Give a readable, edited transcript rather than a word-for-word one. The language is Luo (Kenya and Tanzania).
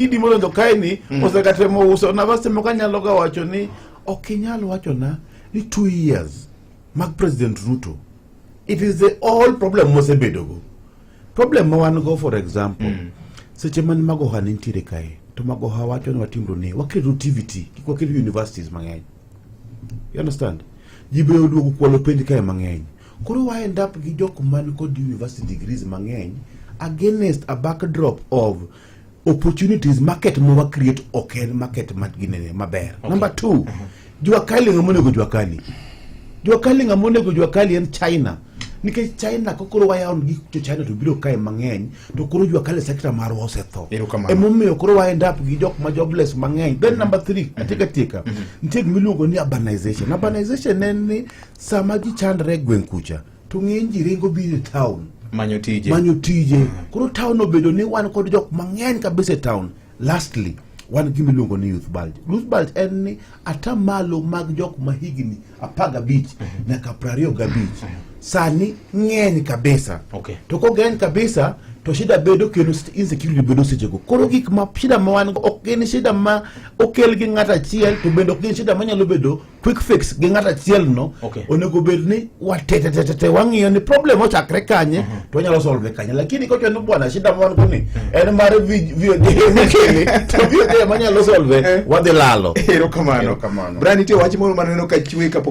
Idi modonjo kae ni osekatemo uso nafas moko. Anyalo ga wacho ni ok inyal wachona ni 2 years mag President Ruto, it is the all problem mosebedogo. Problem ma wan go, for example, seche man Magoha ne nitiere kae, to Magoha wacho ni watimro ni waketo TVET, kik waket universities mang'eny. You understand? Ji be oduogo kwalo penj kae mang'eny. Koro wa end up gi jok man kod university degrees mang'eny against a backdrop of opportunities. Market ma wa create ok en market ma ginene maber. Number two, jua kali, ng'ama onego jua kali? Jua kali, ng'ama onego jua kali en China, nikech China kokoro wayawo gik jo China to biro kae mang'eny, to koro jua kali sector marwa osetho. Erokamano. Emomiyo koro wa end up gi jok ma jobless mang'eny. Then number three, atieka tieka, nitie gima iluongo ni urbanization. Urbanization en ni sama ji chandre e gweng' kucha, to ng'eny ji ringo biro e town manyo tije. Manyo tije. Koro town obedo ni wan kod jok mang'eny kabisa e town. Lastly, wan gima iluongo ni youth bulge. Youth bulge en ni atamalo mag jok ma higni 15 nyaka 25 sani ng'eny kabisa. To kong'eny kabisa to shida bedo kendo insecurity bedo sechego. Koro gik ma shida ma wan go ok gin shida ma okel gi ng'ato achiel, to bende ok gin shida manyalo bedo quick fix gi ng'ato achiel no. Onego bed ni watetetete wang'iyo ni problem ochakre kanye to wanyalo solve kanye, lakini kocho ni bwana, shida ma wan go ni en mar VOJ mokele, to VOJ manyalo solve, wadhi lalo. Erokamano. Erokamano. Brian, nitie wach moro maneno ka chwe kapok